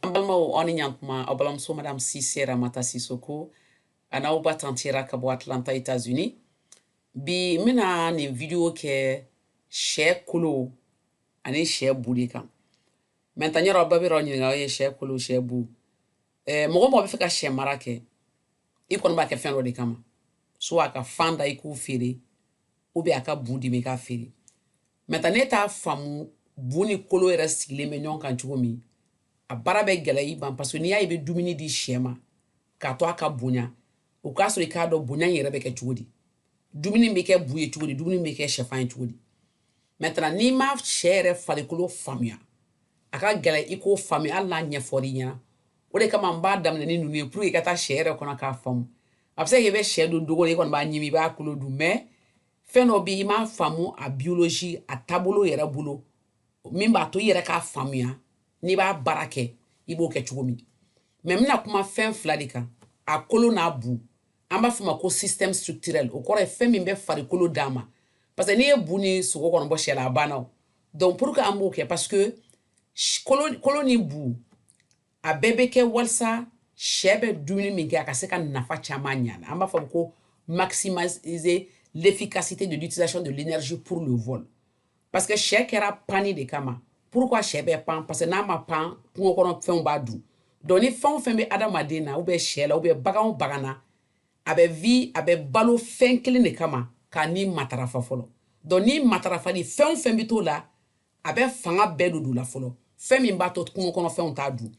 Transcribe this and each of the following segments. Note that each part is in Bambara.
An balimaw, aw ni ɲantuma. Aw balimamuso Madame Sise Ramata Sisoko a n'aw ba tantira ka bɔ Atlanta, États-Unis. Bi n bɛna nin vidéo kɛ sɛ kolo ani sɛ bu de kan. Maintenant, n yɛrɛ ba bɛ yɔrɔ ɲininka aw ye, sɛ kolo, sɛ bu. Mɔgɔ mɔgɔ bɛ fɛ ka sɛ mara kɛ, i kɔni b'a kɛ fɛn dɔ de kama, soit a ka fan da i k'u feere, ou bien a ka bu d'i ma i k'a feere. Maintenant, ne t'a faamu bu ni kolo yɛrɛ sigilen bɛ ɲɔgɔn kan cogo min, a baara bɛ gɛlɛya i ma, parce que n'i y'a ye i bɛ dumuni di sɛ ma k'a to a ka bonya, o k'a sɔrɔ i k'a dɔn bonya in yɛrɛ bɛ kɛ cogo di, dumuni bɛ kɛ bu ye cogo di, dumuni bɛ kɛ sɛfan ye cogo di. Maintenant, n'i ma sɛ yɛrɛ farikolo faamuya, a ka gɛlɛn i k'o faamuya hali n'a ɲɛfɔr'i ɲɛna. O de kama n b'a daminɛ ni ninnu ye pour que i ka taa sɛ yɛrɛ kɔnɔ k'a faamu. A bɛ se ka kɛ i bɛ sɛ dun dogo la, i kɔni b'a ɲimi, i b'a kolo dun, mais fɛn dɔ bɛ yen, i m'a faamu a biologie, a taabolo yɛrɛ bolo, min b'a to i yɛrɛ k'a faamuya n'i b'a baara kɛ, i b'o kɛ cogo min. Mais n bɛna kuma fɛn fila de kan, a kolo n'a bu. An b'a fɔ o ma ko système structurel. O kɔrɔ ye fɛn min bɛ farikolo d'a ma, parce que n'i ye bu ni sogo kɔnɔ bɔ sɛ la, a banna o. Donc pour que an b'o kɛ, parce que kolo ni bu, a bɛɛ bɛ kɛ walasa sɛ bɛ dumuni min kɛ, a ka se ka nafa caman ɲa. An b'a fɔ ko maximiser l'efficacité de l'utilisation de l'énergie pour le vol, parce que sɛ kɛra panni de kama. Pourquoi sɛ bɛ pan? Parce que n'a ma pan, kungo kɔnɔ fɛnw b'a dun. Donc ni fɛn o fɛn bɛ adamaden na, ou bien sɛ la, ou bien bagan o bagan na, a bɛ vi, a bɛ balo fɛn kelen de kama, k'a ni matarafa fɔlɔ. Donc ni matarafa ni fɛn o fɛn bɛ t'o la, a bɛ fanga bɛɛ don la fɔlɔ, fɛn min b'a to kungo kɔnɔ fɛnw t'a dun.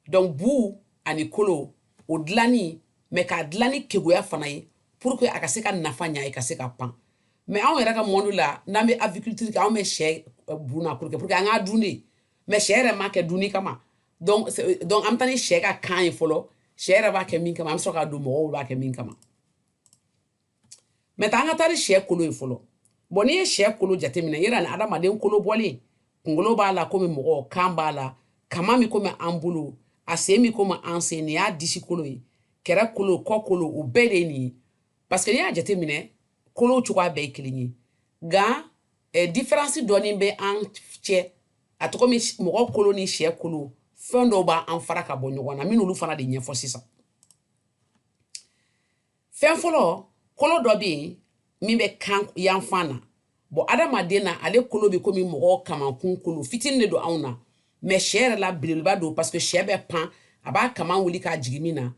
Donc bu ani kolo, o dilanni, mais k'a dilan ni keguya fana ye pour que a ka se ka nafa ɲa ye, ka se ka pan. Mais anw yɛrɛ ka monde la, n'an bɛ aviculture kɛ, anw bɛ sɛ bu n'a kolo kɛ pour que an k'a dun de, mais sɛ yɛrɛ ma kɛ dunni kama. Donc an bɛ taa ni sɛ ka kan ye fɔlɔ, sɛ yɛrɛ b'a kɛ min kama, an bɛ sɔrɔ k'a don mɔgɔw b'a kɛ min kama. Maintenant, an ka taa ni sɛ kolo ye fɔlɔ. Bon, n'i ye sɛ kolo jateminɛ, yɛrɛ ni adamaden kolo bɔlen, kunkolo b'a la komi mɔgɔ, kan b'a la, kama min komi an bolo, a sen min komi an sen, nin y'a disi kolo ye, kɛrɛ kolo, kɔ kolo, o bɛɛ de ye nin ye. Parce que n'i y'a jateminɛ, kolo cogoya bɛɛ ye kelen ye, nka différence dɔɔni bɛ an cɛ. A tɔgɔ min, mɔgɔ kolo ni sɛ kolo, fɛn dɔw b'an fara ka bɔ ɲɔgɔn na, min olu fana de ɲɛfɔ sisan. Fɛn fɔlɔ, kolo dɔ bɛ yen min bɛ kan yanfan na. Bon, adamaden na, ale kolo bɛ komi mɔgɔ kamankun kolo fitinin de don anw na, mais sɛ yɛrɛ la, belebeleba don, parce que sɛ bɛ pan, a b'a kaman wuli k'a jigin min na,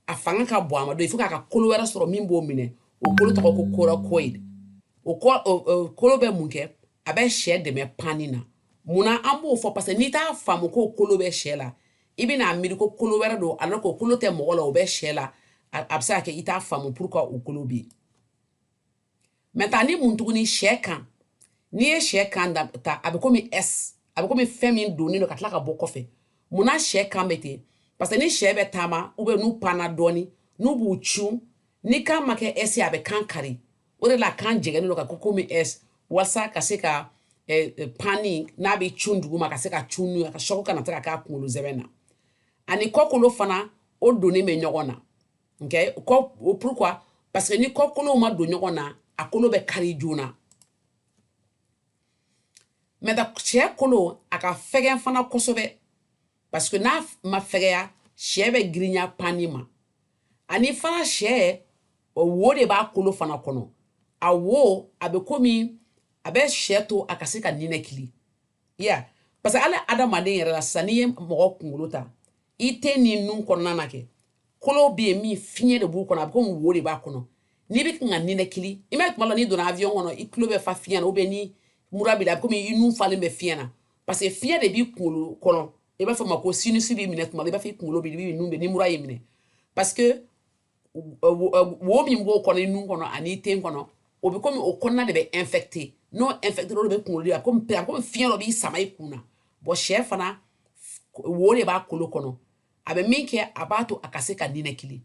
a fanga ka bon a ma. Donc il faut k'a ka kolo wɛrɛ sɔrɔ min b'o minɛ. O kolo tɔgɔ ko coracoïde. O kɔ, kolo bɛ mun kɛ? A bɛ sɛ dɛmɛ panni na. Munna an b'o fɔ? Parce que n'i t'a faamu ko kolo bɛ sɛ la, i bɛna miiri ko kolo wɛrɛ don, alors que o kolo tɛ mɔgɔ la, o bɛ sɛ la. A bɛ se ka kɛ i t'a faamu pourquoi o kolo bɛ yen. Maintenant, ni mun tuguni? Sɛ kan, n'i ye sɛ kan ta, a bɛ komi S, a bɛ komi fɛn min donnen don ka tila ka bɔ kɔfɛ. Munna sɛ kan bɛ ten? Parce que ni sɛ bɛ taama, ou bien n'u panna dɔɔni, n'u b'u cun, ni kan ma kɛ S ye, a bɛ kan kari. O de la kan jɛgɛnnen don ka kɛ komi S, walasa ka se ka panni n'a bɛ cun duguma, ka se ka cun n'u ye, ka choc kana se ka k'a kunkolo zɛmɛ na. Ani kɔkolo fana, o donnen bɛ ɲɔgɔn na. Ok, kɔ, pourquoi? Parce que ni kɔkolow ma don ɲɔgɔn na, a kolo bɛ kari joona. Maintenant, sɛ kolo, a ka fɛgɛn fana kosɛbɛ, parce que n'a ma fɛgɛya, sɛ bɛ girinya panni ma. Ani fana, sɛ o wo de b'a kolo fana kɔnɔ. A wo, a bɛ komi a bɛ sɛ to a ka se ka ninakili ya, parce que hali adamaden yɛrɛ la sisan, n'i ye mɔgɔ kunkolo ta, i tɛ ni nun kɔnɔna na kɛ, kolo bɛ yen min fiɲɛ de b'u kɔnɔ, a bɛ komi wo de b'a kɔnɔ. N'i bɛ kan ka ninakili, i m'a ye, tuma dɔ la n'i donna avion kɔnɔ, i tulo bɛ fa fiɲɛ na, ou bien ni mura b'i la, a bɛ komi i nun falen bɛ fiɲɛ na, parce que fiɲɛ de b'i kunkolo kɔnɔ. I b'a fɔ ma ko sinus b'i minɛ tuma dɔ, i b'a fɔ i kunkolo b'i nun bɛ ni mura y'i minɛ, parce que wo min b'o kɔnɔ, i nun kɔnɔ ani i ten kɔnɔ, o bɛ komi o kɔnɔna de bɛ infecté. N'o infecté, o de bɛ kunkolo, a komi fiɲɛ dɔ b'i sama i kun na. Bon, sɛ fana, wo de b'a kolo kɔnɔ. A bɛ min kɛ, a b'a to a ka se ka ninakili.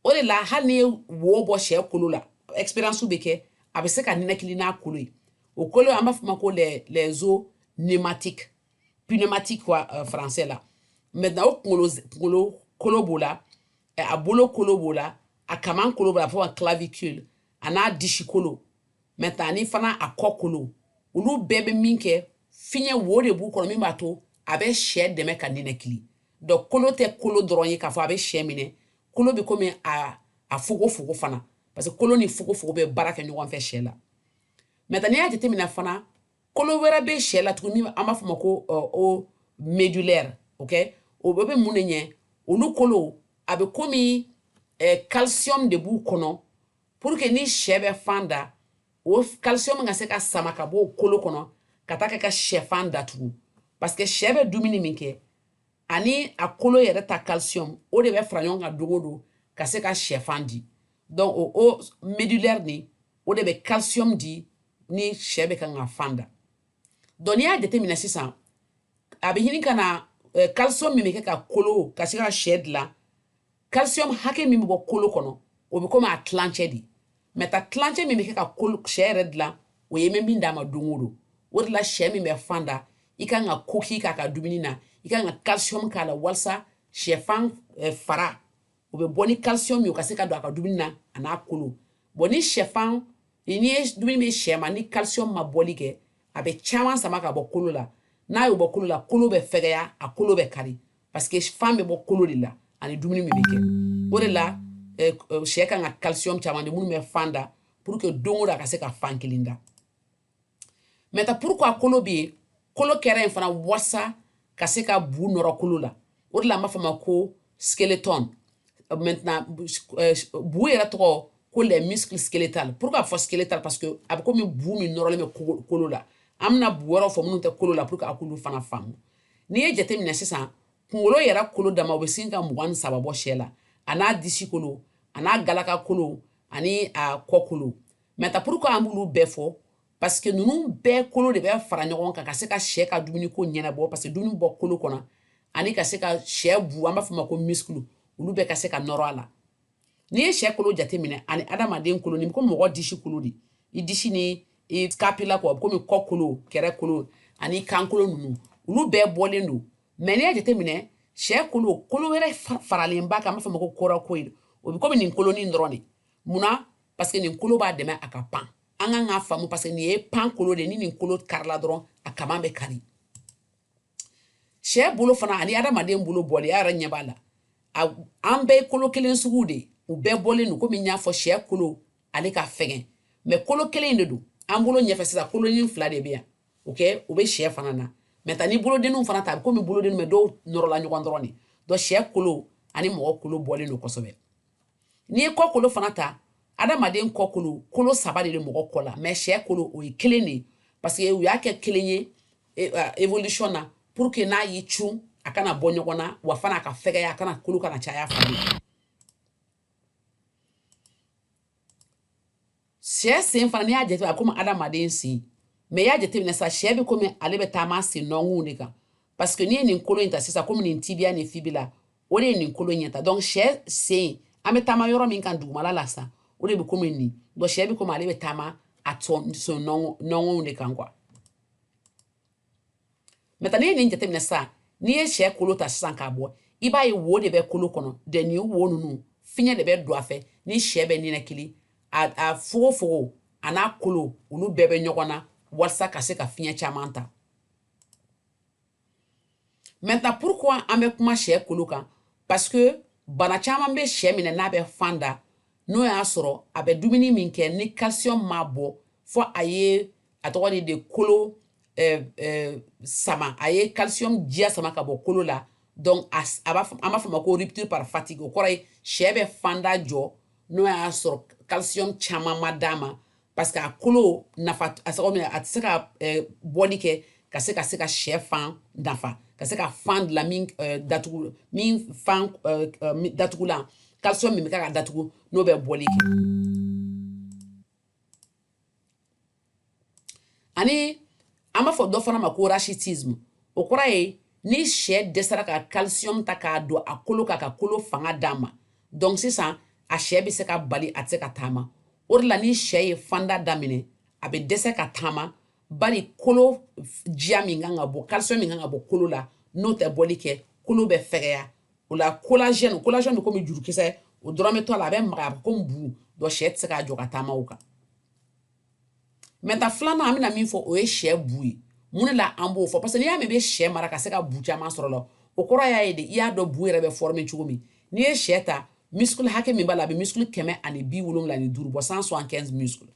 O de la, hali n'i ye wo bɔ sɛ kolo la, expérience bɛ kɛ, a bɛ se ka ninakili n'a kolo ye. O kolo, an b'a fɔ ma ko les os pneumatiques, pneumatique quoi, français la. Maintenant, o kunkolo kolo b'o la, a bolo kolo b'o la, a kaman kolo b'o la, a bɛ fɔ ma clavicule, a n'a disi kolo. Maintenant, ani fana a kɔ kolo, olu bɛɛ bɛ min kɛ, fiɲɛ wo de b'u kɔnɔ min b'a to a bɛ sɛ dɛmɛ ka ninakili. Donc kolo tɛ kolo dɔrɔn ye k'a fɔ a bɛ sɛ minɛ. Kolo bɛ komi a fogofogo fana, parce que kolo ni fogofogo bɛ baara kɛ ɲɔgɔn fɛ sɛ la. Maintenant, n'i y'a jateminɛ fana, kolo wɛrɛ bɛ sɛ la tuguni, an b'a fɔ ma ko os médullaire. Ok, o bɛ mun de ɲɛ? Olu kolo a bɛ komi calcium de b'u kɔnɔ, pour que ni sɛ bɛ fan da, o calcium ka se ka sama ka bɔ o kolo kɔnɔ ka taa kɛ ka sɛfan datugu. Parce que sɛ bɛ dumuni min kɛ ani a kolo yɛrɛ ta calcium, o de bɛ fara ɲɔgɔn kan don o don ka se ka sɛfan di. Donc o os médullaire nin, o de bɛ calcium di ni sɛ bɛ kan ka fan da. Donc n'i y'a jateminɛ sisan, a bɛ ɲini ka na calcium min bɛ kɛ ka kolo ka se ka sɛ dilan, calcium hakɛ min bɛ bɔ kolo kɔnɔ, o bɛ komi a tilancɛ de. Mais ta tilancɛ min bɛ kɛ ka kolo sɛ yɛrɛ dilan, o ye min d'a ma don o don. O de la, sɛ min bɛ fan da, i kan ka coquille k'a ka dumuni na, i kan ka calcium k'a la, walasa sɛfan fara o bɛ bɔ ni calcium ye, o ka se ka don a ka dumuni na a n'a kolo. Bon, ni sɛfan, n'i ye dumuni bɛ sɛ ma, ni calcium ma bɔli kɛ, a bɛ caman sama ka bɔ kolo la. N'a y'o bɔ kolo la, kolo bɛ fɛgɛya, a kolo bɛ kari, parce que fan bɛ bɔ kolo de la ani dumuni min bɛ kɛ. O de la, sɛ kan ka calcium caman di minnu bɛ fan da, pour que don o don a ka se ka fan kelen da. Maintenant, pourquoi kolo bɛ yen? Kolo kɛra yen fana walasa ka se ka bu nɔrɔ kolo la. O de la an b'a fɔ ma ko skeleton. Maintenant, bu yɛrɛ tɔgɔ ko les muscles squelettaux. Pourquoi fɔ skeletal? Parce que a bɛ komi bu min nɔrɔlen bɛ kolo la. An bɛna bu wɛrɛw fɔ minnu tɛ kolo la, pour que a k'olu fana faamu. N'i ye jateminɛ sisan, kunkolo yɛrɛ kolo dama, o bɛ sin ka 23 bɔ sɛ la, a n'a disi kolo, a n'a galaka kolo, ani a kɔ kolo. Maintenant, pourquoi an b'olu bɛɛ fɔ? Parce que ninnu bɛɛ kolo de bɛ fara ɲɔgɔn kan ka se ka sɛ ka dumuniko ɲɛnabɔ, parce que dumuni bɔ kolo kɔnɔ, ani ka se ka sɛ bu, an b'a fɔ ma ko muscle, olu bɛɛ ka se ka nɔrɔ a la. N'i ye sɛ kolo jateminɛ ani adamaden kolo, nin bɛ komi mɔgɔ disi kolo de, i disi ni i scapula kɔ, a bɛ komi kɔ kolo, kɛrɛ kolo ani kan kolo ninnu, olu bɛɛ bɔlen don. Mais n'i y'a jateminɛ, sɛ kolo, kolo wɛrɛ faralen b'a kan, an b'a fɔ ma ko coracoïde. O bɛ komi nin kolonin dɔrɔn de. Munna? Parce que nin kolo b'a dɛmɛ a ka pan. An kan k'a faamu, parce que nin ye pan kolo de. Ni nin kolo karila dɔrɔn, a kaman bɛ kari. Sɛ bolo fana ani adamaden bolo bɔlen, a yɛrɛ ɲɛ b'a la, an bɛɛ ye kolo kelen sugu de, u bɛɛ bɔlen don. Komi n y'a fɔ, sɛ kolo ale ka fɛgɛn, mais kolo kelen in de don. An bolo ɲɛfɛ sisan, kolonin fila de bɛ yan. Ok, o bɛ sɛ fana na. Maintenant, ni bolodenninw fana ta, a bɛ komi bolodenninw, mais dɔw nɔrɔla ɲɔgɔn dɔrɔn de. Donc sɛ kolo ani mɔgɔ kolo bɔlen don kosɛbɛ. N'i ye kɔ kolo fana ta, adamaden kɔ kolo, kolo saba de bɛ mɔgɔ kɔ la, mais sɛ kolo o ye kelen de ye, parce que u y'a kɛ kelen ye évolution na, pour que n'a y'i cun, a kana bɔ ɲɔgɔn na, wa fana a ka fɛgɛya, a kana kolo kana caya fan. Sɛ sen fana, n'i y'a jateminɛ, a komi adamaden sen. Mais i y'a jateminɛ sisan, sɛ bɛ komi ale bɛ taama sen nɔnkun de kan, parce que n'i ye nin kolo in ta sisan, komi nin tibia ni fibula, o de ye nin kolo in ɲɛ ta. Donc sɛ sen, an bɛ taama yɔrɔ min kan dugumala la sa, o de bɛ komi nin. Donc sɛ bɛ komi ale bɛ taama a sen nɔnkɔnw de kan quoi. Maintenant, n'i ye nin jateminɛ sisan, n'i ye sɛ kolo ta sisan k'a bɔ, i b'a ye wo de bɛ kolo kɔnɔ de. Nin wo ninnu, fiɲɛ de bɛ don a fɛ ni sɛ bɛ ninakili. A fogofogo a n'a kolo, olu bɛɛ bɛ ɲɔgɔn na walasa ka se ka fiɲɛ caman ta. Maintenant, pourquoi an bɛ kuma sɛ kolo kan? Parce que bana caman bɛ sɛ minɛ n'a bɛ fan da, n'o y'a sɔrɔ a bɛ dumuni min kɛ, ni calcium ma bɔ, fo a ye a tɔgɔ de kolo sama, a ye calcium jiya sama ka bɔ kolo la. Donc a b'a fɔ, an b'a fɔ ma ko rupture par fatigue. O kɔrɔ ye sɛ bɛ fanda jɔ n'o y'a sɔrɔ calcium caman ma d'a ma, parce que a kolo nafa a sababu a tɛ se ka bɔli kɛ ka se ka sɛ fan nafa, ka se ka fan dilan min datugu, min fan datugulan, calcium min bɛ kɛ ka datugu, n'o bɛ bɔli kɛ. Ani an b'a fɔ dɔ fana ma ko rachitisme. O kɔrɔ ye ni sɛ dɛsɛra ka calcium ta k'a don a kolo kan ka kolo fanga d'a ma. Donc sisan a sɛ bɛ se ka bali, a tɛ se ka taama. O de la, ni sɛ ye fanda daminɛ, a bɛ dɛsɛ ka taama, bari kolo jiya min kan ka bɔ, calcium min kan ka bɔ kolo la, n'o tɛ bɔli kɛ, kolo bɛ fɛgɛya. O la collagène bɛ komi jurukisɛ, o dɔrɔn bɛ to a la, a bɛ magaya, a bɛ komi bu. Donc sɛ tɛ se k'a jɔ ka taama o kan. Maintenant, filanan an bɛna min fɔ, o ye sɛ bu ye. Mun de la an b'o fɔ? Parce que n'i y'a mɛn i bɛ sɛ mara ka se ka bu caman sɔrɔ la, O kɔrɔ y'a ye de, i y'a dɔn bu yɛrɛ bɛ former cogo min. N'i ye sɛ ta, muscle hakɛ min b'a la, a bɛ muscle 175 bɔ, 175 muscle.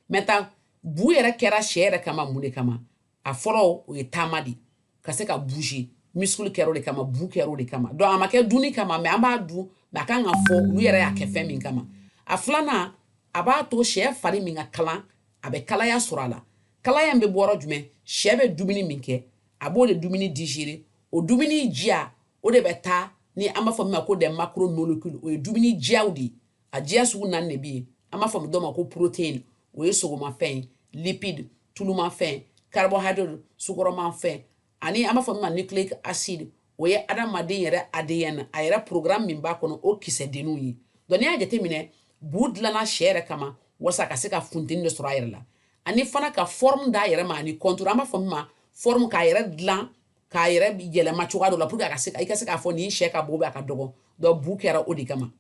Maintenant, bu yɛrɛ kɛra sɛ yɛrɛ kama mun de kama? A fɔlɔ, o ye taama de, ka se ka bouger. Muscle kɛra o de kama, bu kɛra o de kama. Donc a ma kɛ dunni kama, mais an b'a dun, mais a kan ka fɔ olu yɛrɛ y'a kɛ fɛn min kama. A filanan, a b'a to sɛ fari min ka kalan, a bɛ kalaya sɔrɔ a la. Kalaya in bɛ bɔ yɔrɔ jumɛn? Sɛ bɛ dumuni min kɛ, a b'o de dumuni digérer. O dumuni jiya, o de bɛ taa ni an b'a fɔ min ma ko des macromolécules. O ye dumuni jiyaw de ye. A jiya sugu naani de bɛ yen. An b'a fɔ dɔ ma ko protéine, o ye sogomafɛn ye, lipide, tulumafɛn, carbohydrate, sukɔrɔmafɛn, ani an b'a fɔ min ma nucléique acide, o ye adamaden yɛrɛ ADN, a yɛrɛ programme min b'a kɔnɔ, o kisɛdenninw ye. Donc n'i y'a jateminɛ, bu dilanna sɛ yɛrɛ kama walasa ka se ka funteni de sɔrɔ a yɛrɛ la, ani fana ka forme d'a yɛrɛ ma, ani contour, an b'a fɔ min ma forme, k'a yɛrɛ dilan, k'a yɛrɛ yɛlɛma cogoya dɔ la pour que a ka se i ka se k'a fɔ nin sɛ ka bon, a ka dɔgɔ. Donc bu kɛra o de kama.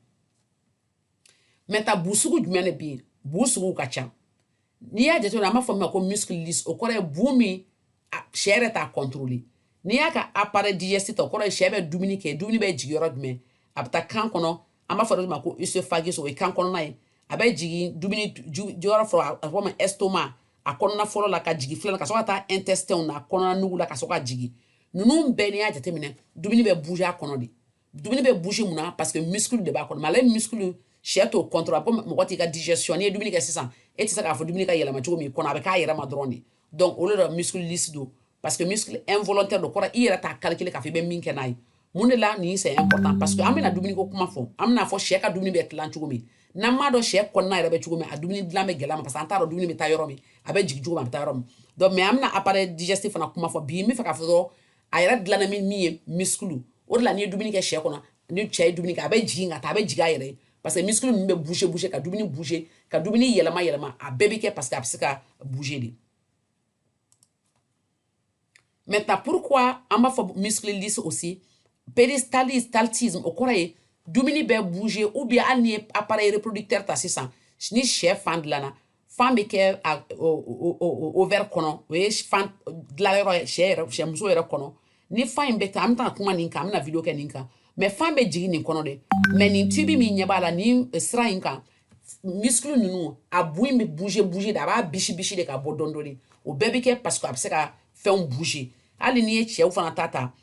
Maintenant, bu sugu jumɛn de bɛ yen? Bu sugu ka ca. N'i y'a jateminɛ, an b'a fɔ min ma ko muscle lisse. O kɔrɔ ye bu min sɛ yɛrɛ t'a contrôler. N'i y'a ka appareil digestif ta, o kɔrɔ ye sɛ bɛ dumuni kɛ, dumuni bɛ jigin yɔrɔ jumɛn? A bɛ taa kan kɔnɔ, an b'a fɔ dɔ ma ko œsophage, o ye kan kɔnɔna ye. A bɛ jigin dumuni yɔrɔ fɔlɔ, a fɔ ma estomac, a kɔnɔna fɔlɔ la, ka jigin filanan, ka sɔrɔ ka taa intestin na, a kɔnɔna nugu la, ka sɔrɔ ka jigin. Ninnu bɛɛ, n'i y'a jateminɛ, dumuni bɛ bouger a kɔnɔ de. Dumuni bɛ bouger mun na? Parce que muscle de b'a kɔnɔ. Mais ale muscle, sɛ t'o contrôle. Ko mɔgɔ t'i ka digestion, n'i ye dumuni kɛ sisan, e tɛ se k'a fɔ dumuni ka yɛlɛma cogo min kɔnɔ, a bɛ k'a yɛrɛ ma dɔrɔn de. Donc olu de muscle lisse don, parce que muscle involontaire don, kɔrɔ i yɛrɛ t'a calculer k'a fɔ i bɛ min kɛ n'a ye. Mun de la nin c'est important? Parce que an bɛna dumuni ko kuma fɔ, an bɛna fɔ sɛ ka dumuni bɛ dilan cogo min. N'an m'a dɔn sɛ kɔnɔna yɛrɛ bɛ cogo min, a dumuni dilan bɛ gɛlɛya ma, parce que an t'a dɔn dumuni bɛ taa yɔrɔ min, a bɛ jigin cogo min, a bɛ taa yɔrɔ min. Donc mais an bɛna appareil digestif fana kuma fɔ bi. N bɛ fɛ k'a fɔ dɔrɔn, a yɛrɛ dilanna min ye muscle. O de la n'i ye dumuni kɛ sɛ kɔnɔ, ni cɛ ye dumuni kɛ, a bɛ jigin ka taa, a bɛ jigin a yɛrɛ ye, parce que muscle ninnu bɛ bouger bouger, ka dumuni bouger, ka dumuni yɛlɛma yɛlɛma. A bɛɛ bɛ kɛ parce que a bɛ se ka bouger de. Maintenant, pourquoi an b'a fɔ muscle lisse aussi? Péristaltisme, o kɔrɔ ye dumuni bɛ bouger, ou bien hali ni ye appareil reproducteur ta sisan, ni sɛ fan dilanna, fan bɛ kɛ a ovaire kɔnɔ, o ye fan dilanyɔrɔ ye sɛ yɛrɛ, sɛmuso yɛrɛ kɔnɔ. Ni fan in bɛ taa, an bɛ taa kuma nin kan, an bɛna vidéo kɛ nin kan, mais fan bɛ jigin nin kɔnɔ de. Mais nin tube min ɲɛ b'a la nin sira in kan, muscle ninnu, a bu in bɛ bouger bouger de, a b'a bisi bisi de ka bɔ dɔɔni dɔɔni. O bɛɛ bɛ kɛ parce que a bɛ se ka fɛnw bouger. Hali n'i ye cɛw fana ta,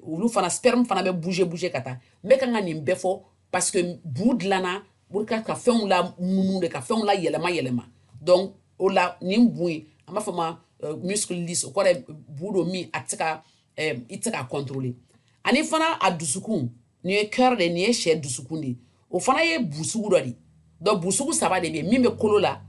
olu fana sperme fana bɛ bouger bouger ka taa. N bɛ kan ka nin bɛɛ fɔ parce que bu dilanna pour ka fɛnw la munumunu de, ka fɛnw la yɛlɛma yɛlɛma. Donc o la nin bu in, an b'a fɔ ma muscle lisse, o kɔrɔ ye bu don min a tɛ se ka i tɛ se k'a contrôler. Ani fana a dusukun, nin ye cœur de, nin ye sɛ dusukun de ye, o fana ye bu sugu dɔ de. Donc bu sugu saba de bɛ yen: min bɛ kolo la,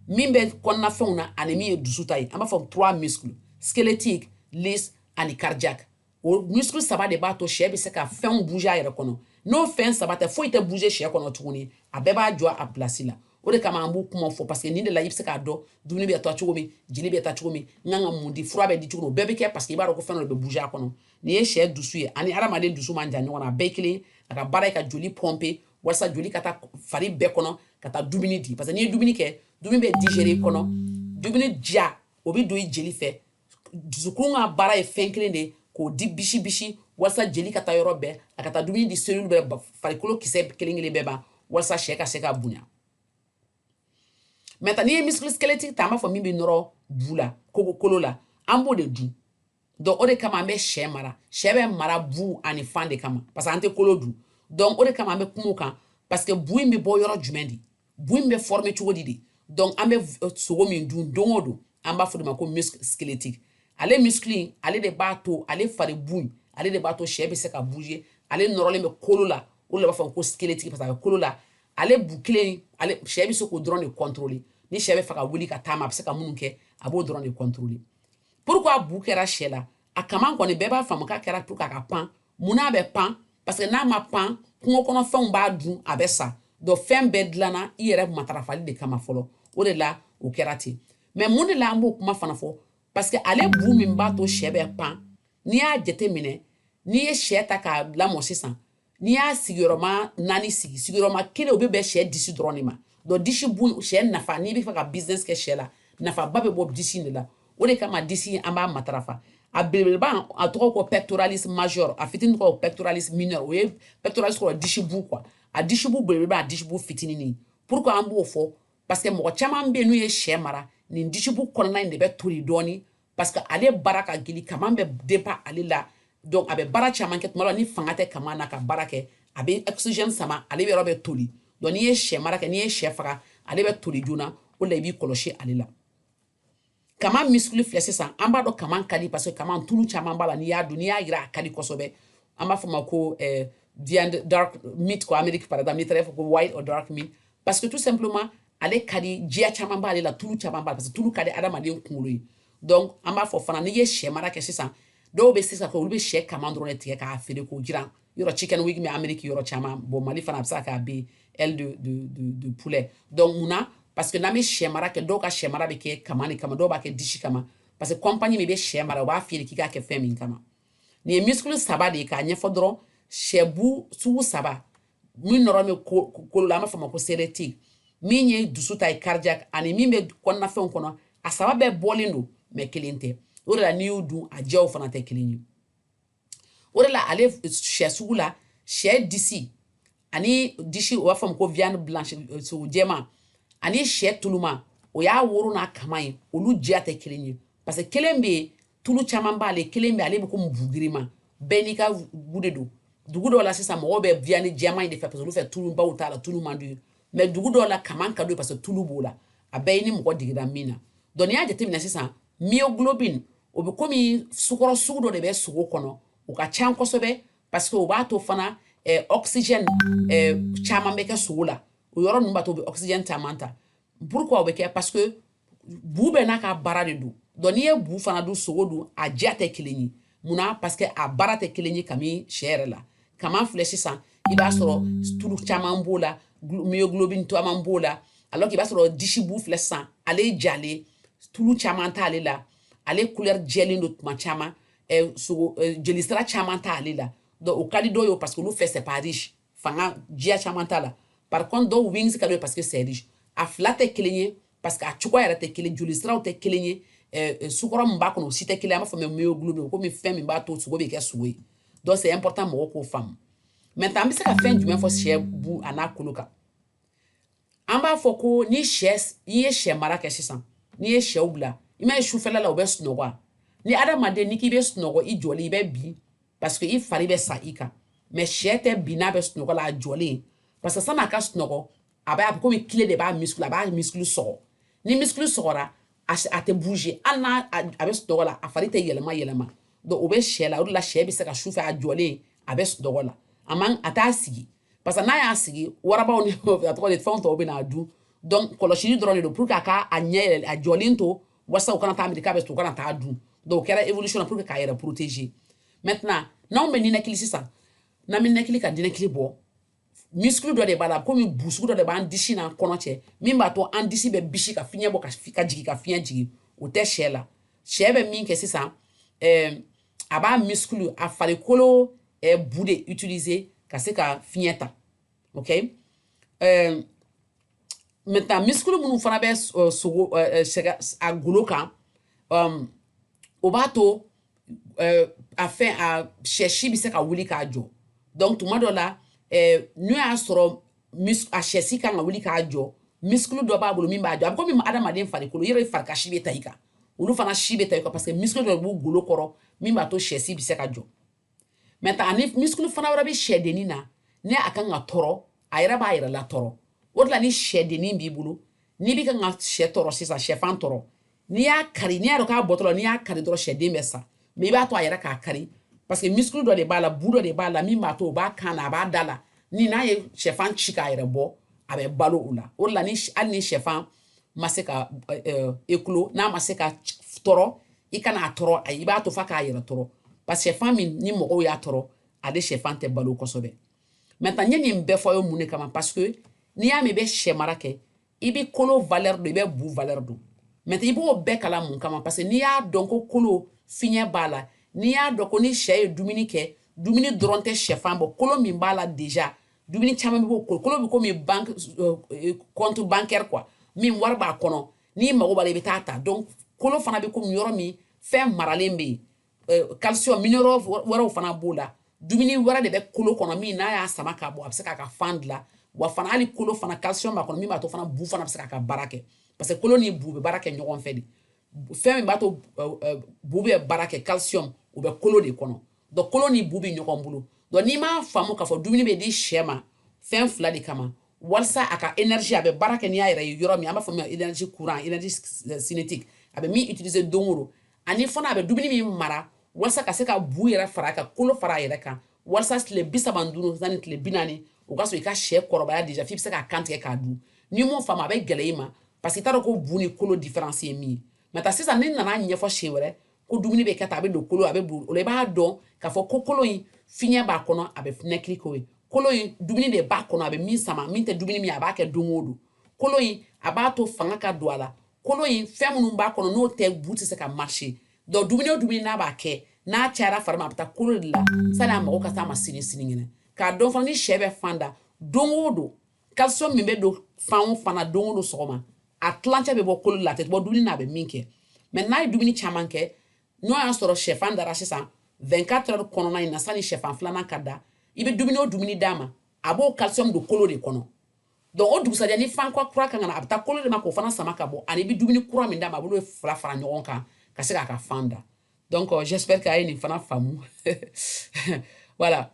min bɛ kɔnɔnafɛnw na, ani min ye dusu ta ye. An b'a fɔ trois muscles: squelettique, lisse ani cardiaque. O muscle saba de b'a to sɛ bɛ se ka fɛnw bouger a yɛrɛ kɔnɔ. N'o fɛn saba tɛ, foyi tɛ bouger sɛ kɔnɔ tuguni, a bɛɛ b'a jɔ a place la. O de kama an b'u kuma fɔ, parce que nin de la i bɛ se k'a dɔn dumuni bɛ taa cogo min, jeli bɛ taa cogo min, n kan ka mun di, fura bɛ di cogo min. O bɛɛ bɛ kɛ parce que i b'a dɔn ko fɛn dɔ de bɛ bouger a kɔnɔ. Nin ye sɛ dusu ye, ani hadamaden dusu man jan ɲɔgɔn na, a bɛɛ ye kelen. A ka baara ye ka joli pomper walasa joli ka taa fari bɛɛ kɔnɔ, ka taa dumuni di, parce que n'i ye dumuni kɛ, dumuni bɛ digérer i kɔnɔ, dumuni diya, o bɛ don i jeli fɛ. Dusukun ka baara ye fɛn kelen de ye, k'o di bisi bisi walasa jeli ka taa yɔrɔ bɛɛ, a ka taa dumuni di cellule bɛɛ, farikolo kisɛ kelen kelen bɛɛ ma, walasa sɛ ka se ka bonya. Maintenant, n'i ye muscle squelettique ta, an b'a fɔ min bɛ nɔrɔ bu la, kolo la, an b'o de dun. Donc o de kama an bɛ sɛ mara. Sɛ bɛ mara bu ani fan de kama, parce que an tɛ kolo dun. Donc o de kama an bɛ kuma o kan, parce que bu in bɛ bɔ yɔrɔ jumɛn de? Bu in bɛ former cogo di de? Donc an bɛ sogo min dun don o don, an b'a fɔ de ma ko muscle squelettique. Ale muscle in, ale de b'a to, ale fari bu in, ale de b'a to sɛ bɛ se ka bouger. Ale nɔrɔlen bɛ kolo la, o de b'a fɔ ko squelettique, parce que a bɛ kolo la. Ale bu kelen, ale sɛ bɛ se k'o dɔrɔn de contrôler. Ni sɛ bɛ fɛ ka wuli ka taama, a bɛ se ka minnu kɛ, a b'o dɔrɔn de contrôler. Pourquoi bu kɛra sɛ la? A kaman kɔni, bɛɛ b'a faamu k'a kɛra pour k'a ka pan. Mun n'a bɛ pan? Parce que n'a ma pan, kungo kɔnɔfɛnw b'a dun, a bɛ sa. Donc fɛn bɛɛ dilanna i yɛrɛ matarafali de kama fɔlɔ, o de la o kɛra ten. Mais mun de la an b'o kuma fana fɔ? Parce que ale bu min b'a to sɛ bɛ pan, n'i y'a jate minɛ, n'i ye sɛ ta k'a lamɔ sisan, n'i y'a sigiyɔrɔma naani sigi, sigiyɔrɔma kelen, o bɛ bɛn sɛ disi dɔrɔn de ma. Donc disi bu, sɛ nafa, n'i bɛ fɛ ka business kɛ sɛ la, nafaba bɛ bɔ disi de la. O de kama disi an b'a matarafa. A belebeleba, a tɔgɔ ko pectoralis major, a fitinin tɔgɔ pectoralis mineur. O ye pectoralis kɔrɔ disibu quoi, a disibu belebeleba, a disibu fitininin. Pourquoi an b'o fɔ? Parce que mɔgɔ caman bɛ yen, n'u ye sɛ mara, nin disibu kɔnɔna in de bɛ toli dɔɔni, parce que ale baara ka gili, kaman bɛ dépend ale la. Donc a bɛ baara caman kɛ. Tuma dɔ la, ni fanga tɛ kaman na ka baara kɛ, a bɛ oxygène sama, ale yɔrɔ bɛ toli. Donc n'i ye sɛ mara kɛ, n'i ye sɛ faga, ale bɛ toli joona. O la, i b'i kɔlɔsi ale la. Kaman muscle filɛ sisan, an b'a dɔn kaman ka di, parce que kaman tulu caman b'a la. N'i y'a dun, n'i y'a yira, a ka di kosɛbɛ. An b'a fɔ ma ko viande dark meat quoi. Amérique par exemple, n'i taara, i b'a fɔ ko white or dark meat, parce que tout simplement ale ka di, jiya caman b'ale la, tulu caman b'a la, parce que tulu ka di adamaden kunkolo ye. Donc an b'a fɔ fana, n'i ye sɛ mara kɛ sisan, dɔw bɛ sisan ko olu bɛ sɛ kaman dɔrɔn de tigɛ k'a feere k'o jiran yɔrɔ, chicken wing bɛ Amérique yɔrɔ caman. Bon, Mali fana, a bɛ se ka kɛ a bɛ aile de poulet. Donc munna? Parce que n'an bɛ sɛ mara kɛ, dɔw ka sɛ mara bɛ kɛ kaman de kama, dɔw b'a kɛ disi kama, parce que compagnie min bɛ sɛ mara, o b'a feere k'i k'a kɛ fɛn min kama. Nin ye muscle saba de ye k'a ɲɛfɔ dɔrɔn. Sɛbu sugu saba min nɔrɔ bɛ kolo la, an b'a fɔ o ma ko cérétique, min ye dusu ta ye, cardiaque, ani min bɛ kɔnɔnafɛnw kɔnɔ. A saba bɛɛ bɔlen don, mais kelen tɛ. O de la, n'i y'u dun, a diyaw fana tɛ kelen ye. O de la, ale sɛ sugu la, sɛ disi ani disi, u b'a fɔ ma ko viande blanche, sogo jɛman, ani sɛ tuluma, o y'a woro n'a kama ye, olu diya tɛ kelen ye, parce que kelen bɛ yen, tulu caman b'ale, kelen bɛ, ale bɛ komi bugirima. Bɛɛ n'i ka goût de don. Dugu dɔw la sisan, mɔgɔw bɛ viande jɛman in de fɛ, parce que olu fɛ tulubaw t'a la, tulu man d'u ye. Mais dugu dɔw la, kaman ka d'u ye, parce que tulu b'o la. A bɛɛ ye ni mɔgɔ digira min na. Donc n'i y'a jateminɛ sisan, myoglobine, o bɛ komi sukɔrɔ sugu dɔ de bɛ sogo kɔnɔ, o ka ca kosɛbɛ, parce que o b'a to fana oxygène caman bɛ kɛ sogo la. O yɔrɔ ninnu b'a to u bɛ oxygène caman ta. Pourquoi o bɛ kɛ? Parce que bu bɛɛ n'a ka baara de don. Donc n'i ye bu fana dun, sogo dun, a diya tɛ kelen ye. Munna? Parce que a baara tɛ kelen ye. Kami sɛ yɛrɛ la, kaman filɛ sisan, i b'a sɔrɔ tulu caman b'o la, myoglobine caman b'o la, alors que i b'a sɔrɔ disi bu filɛ sisan, ale jalen, tulu caman t'ale la, ale couleur jɛlen don tuma caman, sogo jelisira caman t'ale la. Donc o ka di dɔw ye, parce que olu fɛ c'est pas riche, fanga jiya caman t'a la. Par contre, dɔw wings ka d'u ye, parce que c'est riche. A fila tɛ kelen ye, parce que a cogoya yɛrɛ tɛ kelen, jolisiraw tɛ kelen ye, sukɔrɔ min b'a kɔnɔ, o si tɛ kelen ye. An b'a fɔ myoglobine, komi fɛn min b'a to sogo bɛ kɛ sogo ye. Donc c'est important mɔgɔw k'o faamu. Maintenant, an bɛ se ka fɛn jumɛn fɔ sɛ bu a n'a kolo kan? An b'a fɔ ko ni sɛ, n'i ye sɛ mara kɛ sisan, n'i ye sɛw bila, i m'a ye sufɛla la, u bɛ sunɔgɔ wa? Ni adamaden, n'i k'i bɛ sunɔgɔ i jɔlen, i bɛ bin, parce que i fari bɛ sa i kan. Mais sɛ tɛ bin n'a bɛ sunɔgɔ la a jɔlen, parce que san'a ka sunɔgɔ, a bɛ komi tile de b'a muscle, a b'a muscle sɔgɔ. Ni muscle sɔgɔra, a tɛ bouger. Hali n'a a bɛ sunɔgɔ la, a fari tɛ yɛlɛma yɛlɛma. Donc o bɛ sɛ la. O de la, sɛ bɛ se ka sufɛ a jɔlen, a bɛ sunɔgɔ la, a man a t'a sigi, parce que n'a y'a sigi, warabaw ni a tɔgɔ de fɛnw tɔw bɛ n'a dun. Donc kɔlɔsili dɔrɔn de don pour que a ka a ɲɛ yɛlɛ, a jɔlen to, walasa u kana taa miiri k'a bɛ to, u kana taa dun. Donc o kɛra évolution na pour que k'a yɛrɛ protéger. Maintenant, n'anw bɛ ninakili sisan, n'an bɛ ninakili ka ninakili bɔ, muscle dɔ de b'a la, komi bu sugu dɔ de b'an disi n'an kɔnɔ cɛ, min b'a to an disi bɛ bisi ka fiɲɛ bɔ ka jigin, ka fiɲɛ jigin. O tɛ sɛ la. Sɛ bɛ min kɛ sisan, a b'a muscle, a farikolo bu de utiliser ka se ka fiɲɛ ta. Ok, maintenant, muscle minnu fana bɛ sogo sɛgɛ a golo kan, o b'a to a fɛn a sɛsi bɛ se ka wuli k'a jɔ. Donc tuma dɔ la, n'o y'a sɔrɔ a sɛsi kan ka wuli k'a jɔ, muscle dɔ b'a bolo min b'a jɔ. A bɛ komi adamaden farikolo, i yɛrɛ farikasi bɛ ta i kan, olu fana si bɛ ta i kan, parce que muscle dɔ b'u golo kɔrɔ min b'a to sɛsi bɛ se ka jɔ. Maintenant, ani muscle fana wɛrɛ bɛ sɛdennin na, ni a kan ka tɔrɔ, a yɛrɛ b'a yɛrɛ la tɔrɔ. O de la, ni sɛdennin b'i bolo, n'i bɛ kan ka sɛ tɔrɔ sisan, sɛfan tɔrɔ, n'i y'a kari, n'i y'a dɔn k'a bɔtɔ la, n'i y'a kari dɔrɔn, sɛden bɛ sa. Mais i b'a to a yɛrɛ k'a kari, parce que muscle dɔ de b'a la, bu dɔ de b'a la min b'a to o b'a kan na, a b'a da la. Ni n'a ye sɛfan ci k'a yɛrɛ bɔ, a bɛ balo o la. O de la, ni hali ni sɛfan ma se ka éclos, n'a ma se ka tɔrɔ, i kana a tɔrɔ, ayi, i b'a to f'a k'a yɛrɛ tɔrɔ, parce que sɛfan min ni mɔgɔw y'a tɔrɔ, ale sɛfan tɛ balo kosɛbɛ. Maintenant, n ye nin bɛɛ fɔ aw ye mun de kama? Parce que n'i y'a mɛn i bɛ sɛ mara kɛ, i bɛ kolo valeur dɔn, i bɛ bu valeur dɔn. Maintenant, i b'o bɛɛ kalan mun kama? Parce que n'i y'a dɔn ko kolo fiɲɛ b'a la, n'i y'a dɔn ko ni sɛ ye dumuni kɛ, dumuni dɔrɔn tɛ sɛfan bɔ, kolo min b'a la déjà, dumuni caman bɛ bɔ kolo. Kolo bɛ komi banque, compte bancaire quoi, min wari b'a kɔnɔ, n'i mago b'a la, i bɛ taa ta. Donc kolo fana bɛ komi yɔrɔ min fɛn maralen bɛ yen. Calcium, minéraux wɛrɛw fana b'o la. Dumuni wɛrɛ de bɛ kolo kɔnɔ min n'a y'a sama ka bɔ, a bɛ se k'a ka fan dilan. Wa fana, hali kolo fana, calcium b'a kɔnɔ min b'a to fana bu fana bɛ se k'a ka baara kɛ, parce que kolo ni bu bɛ baara kɛ ɲɔgɔn fɛ de. Fɛn min b'a to bu bɛ baara kɛ, calcium, o bɛ kolo de kɔnɔ. Donc kolo ni bu bɛ ɲɔgɔn bolo. Donc n'i m'a faamu k'a fɔ dumuni bɛ di sɛ ma fɛn fila de kama, walasa a ka énergie, a bɛ baara kɛ n'i y'a yɛrɛ ye yɔrɔ min, an b'a fɔ min ma énergie courant, énergie cinétique, a bɛ min utiliser don o don, ani fana a bɛ dumuni min mara walasa ka se ka bu yɛrɛ fara a kan, kolo fara a yɛrɛ kan, walasa tile 35 sanni tile 40, o ka sɔrɔ i ka sɛ kɔrɔbaya déjà f'i bɛ se k'a kan tigɛ k'a dun. N'i m'o faamu, a bɛ gɛlɛya i ma, parce que i t'a dɔn ko bu ni kolo différence ye min ye. Mais sisan, ni nana ɲɛfɔ siɲɛ wɛrɛ ko dumuni bɛ kɛ tan, a bɛ don kolo, a bɛ bu o la, i b'a dɔn k'a fɔ ko kolo in, fiɲɛ b'a kɔnɔ, a bɛ nɛkili k'o ye. Kolo in, dumuni de b'a kɔnɔ, a bɛ min sama, min tɛ dumuni min, a b'a kɛ don o don. Kolo in, a b'a to fanga ka don a la. Kolo in, fɛn minnu b'a kɔnɔ, n'o tɛ, bu tɛ se ka marcher. Donc dumuni o dumuni n'a b'a kɛ, n'a cayara fari ma, a bɛ taa kolo de la sani a mago ka s'a ma sini sinikɛnɛ. K'a dɔn fana, ni sɛ bɛ fan da don o don, calcium min bɛ don fan o fan na don o don sɔgɔma, a tilancɛ bɛ bɔ kolo la, a tɛ bɔ dumuni na a bɛ min kɛ. Mais n'a ye dumuni caman kɛ, n'o y'a sɔrɔ sɛfan dara sisan, 24 heures kɔnɔna in na, sani sɛfan filanan ka da, i bɛ dumuni o dumuni d'a ma, a b'o calcium don kolo de kɔnɔ. Donc o dugusajɛ, ni fan kura kan ka na, a bɛ taa kolo de ma k'o fana sama ka bɔ, ani i bɛ dumuni kura min d'a ma, a b'olu fila fara ɲɔgɔn kan ka se k'a ka fan da. Donc j'espère qu'a ye nin fana faamu. Voilà.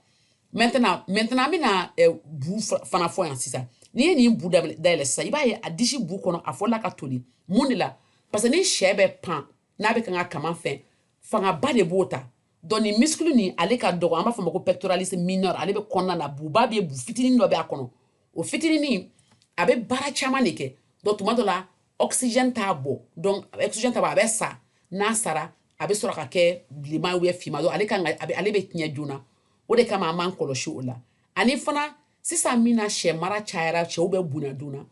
Maintenant, an bɛna bu fana fɔ yan sisan. N'i ye nin bu dayɛlɛ sisan, i b'a ye a disi bu kɔnɔ, a fɔlɔla ka toli. Mun de la? Parce que ni sɛ bɛ pan, n'a bɛ kan ka kaman fɛn, fangaba de b'o ta. Donc nin muscle nin, ale ka dɔgɔ, an b'a fɔ ma ko pectoralis mineur, ale bɛ kɔnɔna na. Buba bɛ, bu fitinin dɔ bɛ a kɔnɔ. O fitinin, a bɛ baara caman de kɛ. Donc tuma dɔ la, oxygène t'a bɔ. Donc oxygène t'a bɔ, a bɛ sa. N'a sara, a bɛ sɔrɔ ka kɛ bilenman ou bien finman. Donc ale kan ka, a bɛ, ale bɛ tiɲɛ joona. O de kama an b'an kɔlɔsi o la. Ani fana, sisan min na sɛ mara cayara, sɛw bɛ bonya joona.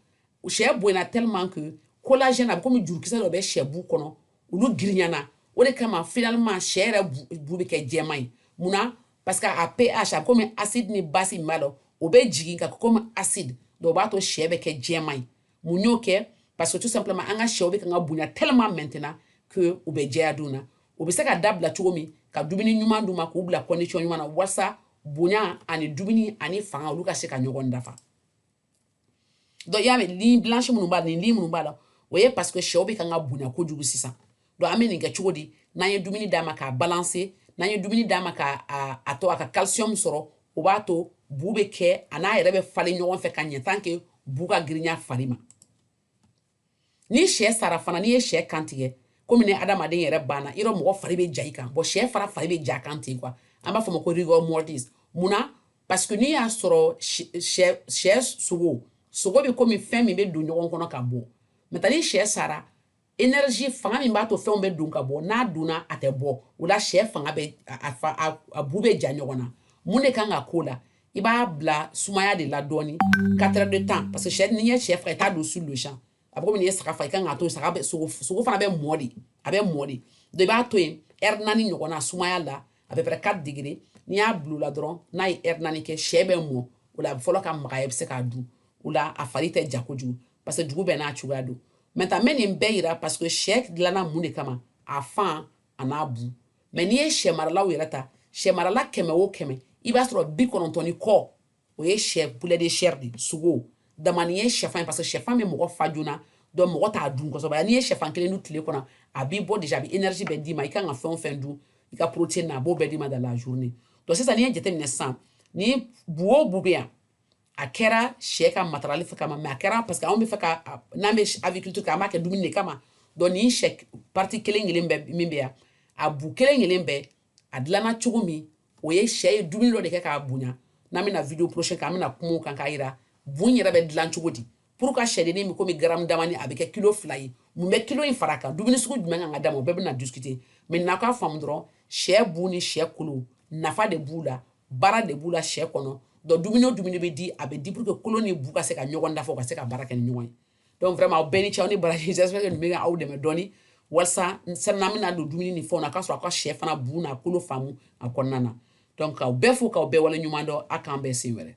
Sɛ bonyana tellement que collagène, a bɛ komi jurukisɛ dɔ bɛ sɛ bu kɔnɔ, olu girinyana. O de kama finalement sɛ yɛrɛ bu bɛ kɛ jɛman ye. Munna? Parce que a pH, a bɛ komi acide ni base min b'a la, o bɛ jigin ka kɛ komi acide. Donc o b'a to sɛ bɛ kɛ jɛman ye. Mun y'o kɛ? Parce que tout simplement, an ka sɛw bɛ kan ka bonya tellement maintenant que u bɛ jɛya joona. O bɛ se ka dabila cogo min? Ka dumuni ɲuman d'u ma, k'u bila condition ɲuman na, walasa bonya ani dumuni ani fanga, olu ka se ka ɲɔgɔn dafa. Donc i y'a mɛn, ligne blanche minnu b'a la, nin ligne minnu b'a la, o ye parce que sɛw bɛ kan ka bonya kojugu sisan. Donc an bɛ nin kɛ cogo di? N'an ye dumuni d'a ma k'a balancer, n'an ye dumuni d'a ma k'a a to a ka calcium sɔrɔ, o b'a to bu bɛ kɛ a n'a yɛrɛ bɛ falen ɲɔgɔn fɛ ka ɲɛ, tant que bu ka girinya fari ma. Ni sɛ sara fana, n'i ye sɛ kan tigɛ, komi ni adamaden yɛrɛ banna, yɔrɔ mɔgɔ fari bɛ ja i kan. Bon, sɛ fana fari bɛ ja kan ten quoi. An b'a fɔ o ma ko rigor mortis. Munna? Parce que n'i y'a sɔrɔ sɛ sogo bɛ komi fɛn min bɛ don ɲɔgɔn kɔnɔ ka bɔ. Maintenant ni sɛ sara, énergie, fanga min b'a to fɛnw bɛ don ka bɔ, n'a donna, a tɛ bɔ. O la sɛ fanga bɛ a bu bɛ ja ɲɔgɔn na. Mun de kan ka k'o la? I b'a bila sumaya de la dɔɔni, 4 heures de temps, parce que sɛ, n'i ye sɛ faga, i t'a don sur le champ. A bɛ komi n'i ye saga faga, i kan k'a to saga bɛ sogo fana bɛ mɔ de, a bɛ mɔ de. Donc i b'a to yen heure 4 ɲɔgɔn na sumaya la, à peu près 4 degrés. N'i y'a bila o la dɔrɔn, n'a ye heure 4 kɛ, sɛ bɛ mɔ. O la a bɛ fɔlɔ ka magaya, i bɛ se k'a dun. O la a fari tɛ ja kojugu, parce que dugu bɛɛ n'a cogoya don. Maintenant n bɛ nin bɛɛ yira parce que sɛ dilanna mun de kama? A fan a n'a bu. Mais n'i ye sɛ maralaw yɛrɛ ta, sɛ marala 100 o 100, i b'a sɔrɔ 90 ni kɔ, o ye sɛ poulet de chair de, sogo damani ye sɛfan ye, parce que sɛfan bɛ mɔgɔ fa joona. Donc mɔgɔ t'a dun kosɛbɛ. N'i ye sɛfan kelen dun tile kɔnɔ, a b'i bɔ déjà, a bɛ énergie bɛɛ d'i ma. I kan ka fɛn o fɛn dun, i ka protéine na, a b'o bɛɛ d'i ma dans la journée. Donc sisan, n'i ye jateminɛ sisan, ni bu o bu bɛ yan, a kɛra sɛ ka matarali fɛ kama, mais a kɛra parce que anw bɛ fɛ ka, n'an bɛ aviculture kɛ, an b'a kɛ dumuni de kama. Donc nin sɛ partie kelen kelen bɛɛ min bɛ yan, a bu kelen kelen bɛɛ, a dilanna cogo min, o ye sɛ ye dumuni dɔ de kɛ k'a bonya. N'an bɛna vidéo prochain kɛ, an bɛna kuma o kan k'a yira bu yɛrɛ bɛ dilan cogo di pour ka sɛdennin bɛ komi gramme damani, a bɛ kɛ kilo 2 ye. Mun bɛ kilo in fara kan? Dumuni sugu jumɛn kan ka d'a ma? O bɛɛ bɛna discuter. Mais n'a k'a faamu dɔrɔn, sɛ bu ni sɛ kolo, nafa de b'u la, baara de b'u la sɛ kɔnɔ. Donc dumuni o dumuni bɛ di, a bɛ di pour que kolo ni bu ka se ka ɲɔgɔn dafa, u ka se ka baara kɛ ni ɲɔgɔn ye. Donc vraiment, aw bɛɛ ni ce, aw ni baraji. J'espère que nin bɛ aw dɛmɛ dɔɔni, walasa sani n'an bɛna don dumuni ni fɛnw na, k'a sɔrɔ aw ka sɛ fana bu n'a kolo faamu a kɔnɔna na. Donc k'aw bɛɛ fo, k'aw bɛɛ wale ɲuman dɔn. A k'an bɛn sen wɛrɛ.